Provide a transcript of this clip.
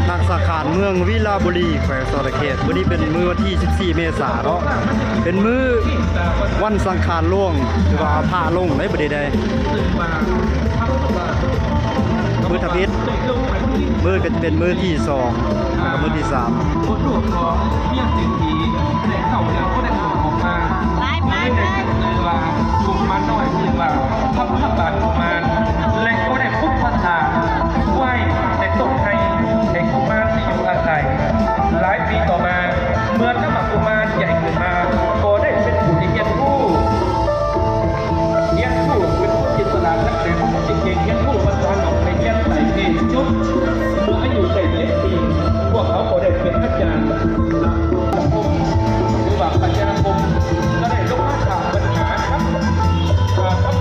ນັກສັງຄານເມືອງວິລະບູລີ ແຂວງສະຫວັນນະເຂດ. ມື້ນີ້ເປັນມື້ວັນທີສິບສີ່ ເມສາເນາະ, ເປັນມື້ວັນສັງຂານຫຼວງ ຫຼືວ່າພະລົງໃນມື້ນີ້ໄດ໋. ມື້ທຳອິດ ມື້ກໍຈະເປັນມື້ທີສອງ ແລ້ວກໍມື້ທີສາມ. ຫຼາຍ ຫຼາຍ ຫຼາຍ ກຸມານນ້ອຍຊື່ວ່າ ພະພຸດທະບາດກຸມານ ແລະ ກໍໄດ້ປຸກສະຖານໄວ້ໃນຕົ້ນໄຮ ໃຫ້ກຸມານໄດ້ຢູ່ອາໄສ. ຫຼາຍປີຕໍ່ມາ ເມື່ອທຳມະກຸມານໃຫຍ່ຂຶ້ນມາ ກໍໄດ້ເປັນຜູ້ທີ່ຮຽນຮູ້ ຮຽນຮູ້ເປັນຄົນທີ່ສະຫຼາດ ແລະ ເປັນຄົນທີ່ເກັ່ງ ຮຽນຮູ້ພາສາໜອງໄປຮຽນໃສ່ເອງ. ຈົນເມື່ອອາຍຸໄດ້ເຈັດປີ ພວກເຂົາກໍໄດ້ເປັນອາຈານ ຫຼືວ່າພະຍາຄົມ ກໍໄດ້ລົງມາສ້າງບັນຫາກັບ ກັບ